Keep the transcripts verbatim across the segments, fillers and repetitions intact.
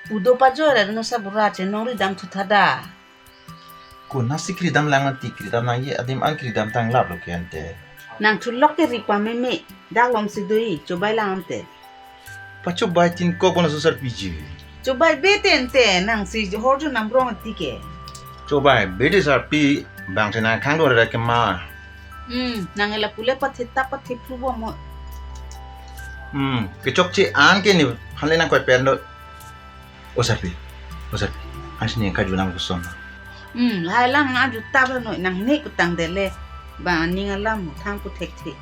Udo pajor, ano sabura chenong ridam thutha da. Konatsi kridam lang ati, kridam nangji adim an kridam tang lap lo ke ante. Nang thulok ke ri pameme, dak lom si doi, chobai lang ante. Pachobai tin kok bona susar piji. Chobai be te ante, nangsi hor jo namrong ati ke. Chobai be de sarpi, bang se nang khang do ra ke ma. Hmm, nang ela pule pathe ta pathe phu bo mo. Hmm, kechokche an ke nephan le nangkoi pen do. O sarpi, o sarpi. Ansi ne kaju nang koson. Hmm, lahai lang nang aju ta ba noi nang ne kutang dele. Bang aning alam mo thang ku thekthe.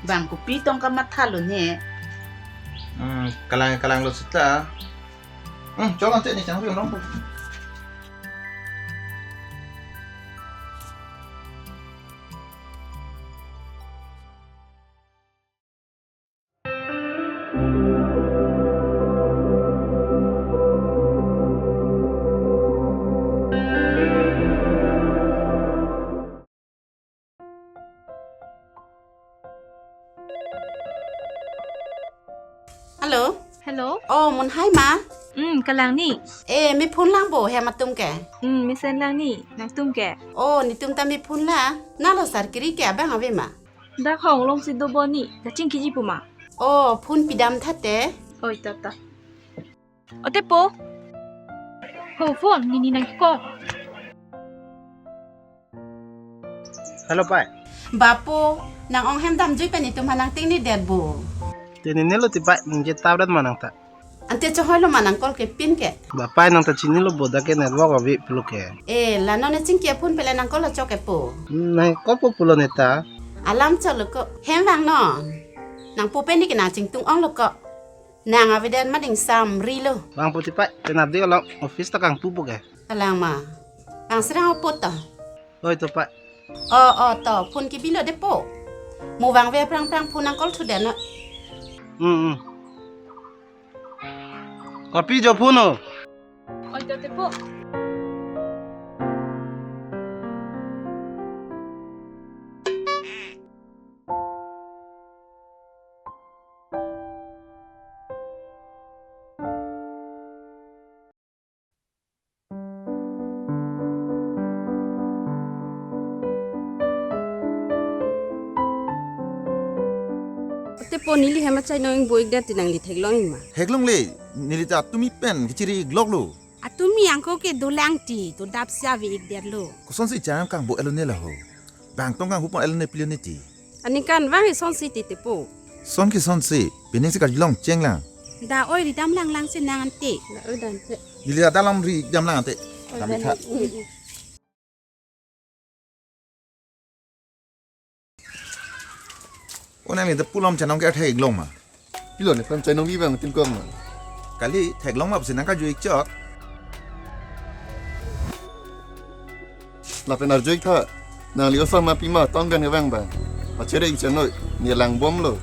Bang kopi tong kamatha lo ne. Hmm, kalang kalang lo seta. Hmm, chok ante ne chang ri rong. Hello. Hello. Oh, mun hai ma? Hmm, kalang ni. Eh, me phone lang bo, hem atum ke? Hmm, mesen lang ni, nangtum ke? Oh, netum ta me phone la. Na lo sar kiri ke abang ave ma? Dak hong lom si do bo ni, kachingkiji pu ma. Oh, phone pidam tha te. Oi, ta ta. O tepo. Ho phone, nini nang call. Hello, pai. Bapo, nang ong hem damjui pen netum ha nang ting ni det bo. Te nini lo ti pai, ningje tap rat ma nang ta. Ante chohoi lo ma nang call ke pin ke. Ba pai nang ta chini lo bo dak ke network ave pulo ke. Eh, la non ne chingki phone pele nang call chok ke po. Nang call po pulo ne ta. Alam chok lo ko. Hem vang no. Nang po pen ni ke nang chingtung ong lo ko. Nang avedet ma dingsam ri lo. Vang po ti pai, pen ap di along office ta kangpu po ke. Kalang ma. Kang serang opot to. Oi to pai. Oh, oh, to, phone kebi lo de po. Mo vang ve prang prang phone nang call thu den no. Hmm, hmm. Kopi jo phone o. Oi to tepo. Tepo neli hem achai nong boi det ti nangli theklong ma? Theklong le, neli ta atumi pen kechiri iglok lo. Atumi angko ke dolang ti, to dap sia ve ik der lo. Kosonsi cham kangbo elo ne la ho. Bang tong kangbo pon elo ne pilo ne ti. Aningkan vang isonsi ti tepo. Son ke sonsi, pining si karjulong cheng lang. Da oi ridam lang lang si nang ante. Da oi dan te. Neli da dalam ridam lang ante. Oi, dam dan itha. Mm, mm. Onang ni da pulom chanong ke theklong ma. Pilo ne pam chanong ni bang tin kong ma. Kali theklong ma pusi nang kaju ik chok. Lapen arju ik tha. Nangli osama pima tong gan kevang bang. Pachere ik chanoi. Ne lang bom lo.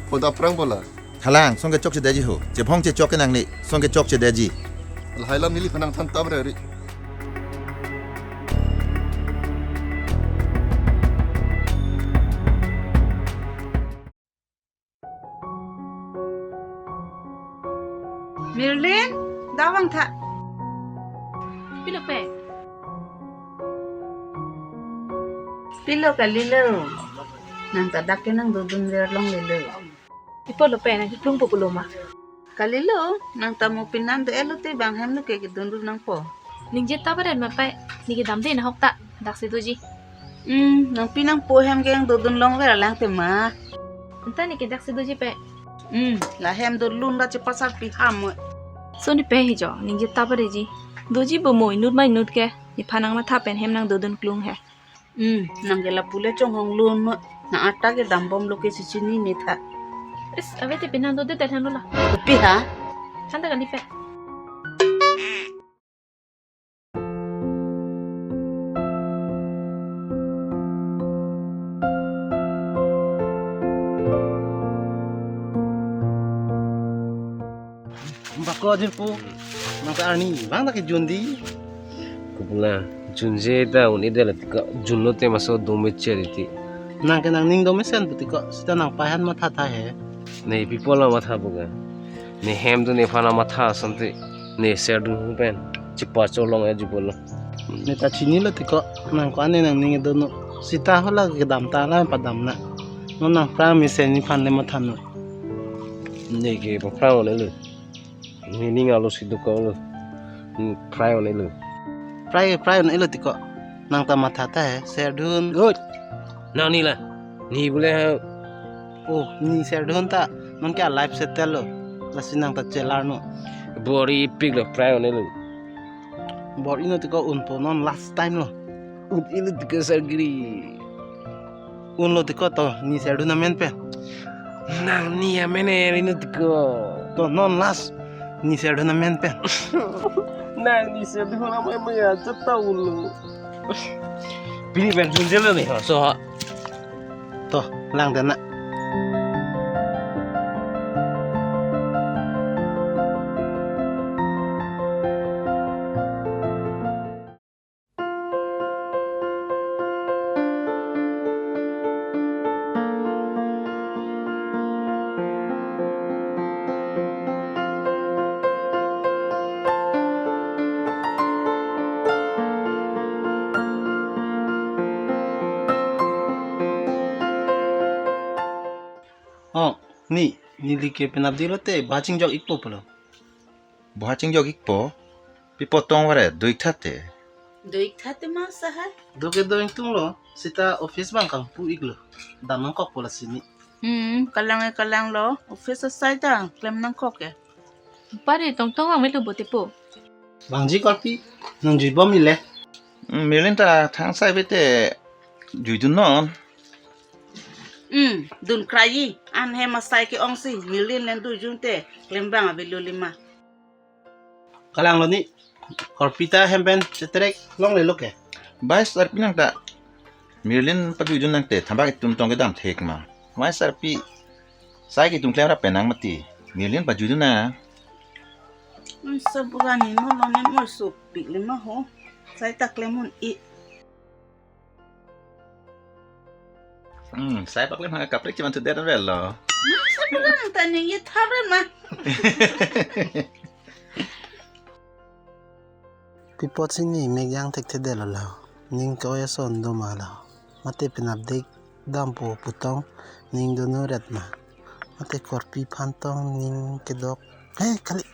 Phoda prang bola. Thalang, son ke chokche detji ho. Chephong che chok ke nangli, son ke chokche detji. Lahai lam neliphan nang than tap re ri. Mirlin, da vang tha. Pilo pe? Pilo kalilo. Nang ta dak ke nang dodun ver longle lo. Ipo lo pe nang kiplung po pulo ma? Kalilo, nang ta mo pinan do elo te bang hem lo ke kedun ru nang po. Ningje ta baret ma pai, ne kedam de nahok ta, dak si doji. Hmm, nang pinang po hem ke nang dodun long ver lang te ma. Anta ne ke dak si doji pe. Hmm, la hem do lun ra chepasar pi ham mo. So ne pe hi jo, ningje ta baret ji. Doji bo mo inut ma inut ke, nephan nang matha pen hem nang dodun klung he. Hmm, nang ke lapu le chonghong lun mo. Na ata ke dam bom lo ke si chini ne tha. Is, ave te pinan do de tet han lo la. Pi ha? Han ta kali pe. Bako ajin po. Nang ta arni, bang ta ke jundi. Kopula, junje ta un-e det la ti ko, junlo te maso dome che ri ti. Nang ke nangning dome sen pu ti ko, sita nang pai han matha tha he. Ne people la matha pu ke. Ne hem tu nephan la matha asonte. Ne serdun pen chepacholong e jubolo. Ne ta chinilo tiko, nang ko-an ne nangning kedo no. Seta hala kedam ta la padam na. Non nang prang mesen nephan le matha no. Ne ke paprang onelo. Ne ning arlo si dokoklo. Ne prang onelo. Prang, prang onelo tiko. Nang ta matha tahai, serdun. Oi. Nang ne la. Ne bule ha. Oh, ne serdun ta. Non ke a-life settle lo. Lasi nang ta chelar no. Bor-ipiklo, prang onelo. Bor-ino tiko, unpo, non last time lo. Ut-ilo tiko, sar giri. Unlo tiko to, ne serdun amen pen. Nang ne amen e, ri-ino tiko. To, non last, ne serdun amen pen. Nang ne serdun amen pen ya, cheta unlo. Pini pen dunjelo ne, ho, so ho. To, lang dana. Oh, ne, neli ke penap dilo te, boha chingjok ikpo pulo. Boha chingjok ikpo, pi apot tong vare, do-ik tha te. Do-ik tha te ma sahai? Do ke do-ik tunglo, seta office abang kangpu iklo. Dam nangkokpo lasi ne. Hmm, kalang e kalanglo, office asai ta klem nangkok e. Pari tongtong vang melu bote po. Vangji korpi, nang juibom ile. Hmm, Mirlin ta thangsai bete juidun non. Hmm, dun kraji, an hem asai ke-ong si, Mirlin len dujun te, klem abang avelo lima. Kalanglo ne, korpi ta hem pen cheterek longlelo ke. Bai sarpi nang ta, Mirlin pajuidun nang te, thambak itum tong kedam thek ma. Bai sarpi, sai ke itum klem rap penang mati. Mirlin pajuidun na. Hmm, saburan ne non non ne mo sopik lima ho. Sai ta klem un-e. Hmm, sai paklem ha kaprek chiman tu der velo. Masa pula nang ta ningje thap ran ma. Pi apotsi ne mek jang thekthedetlo la. Ning ke-oi ason do ma la. Mate penap dik dampo pu tong ning donu ret ma. Mate korpi aphan tong ning kedok. He, kali.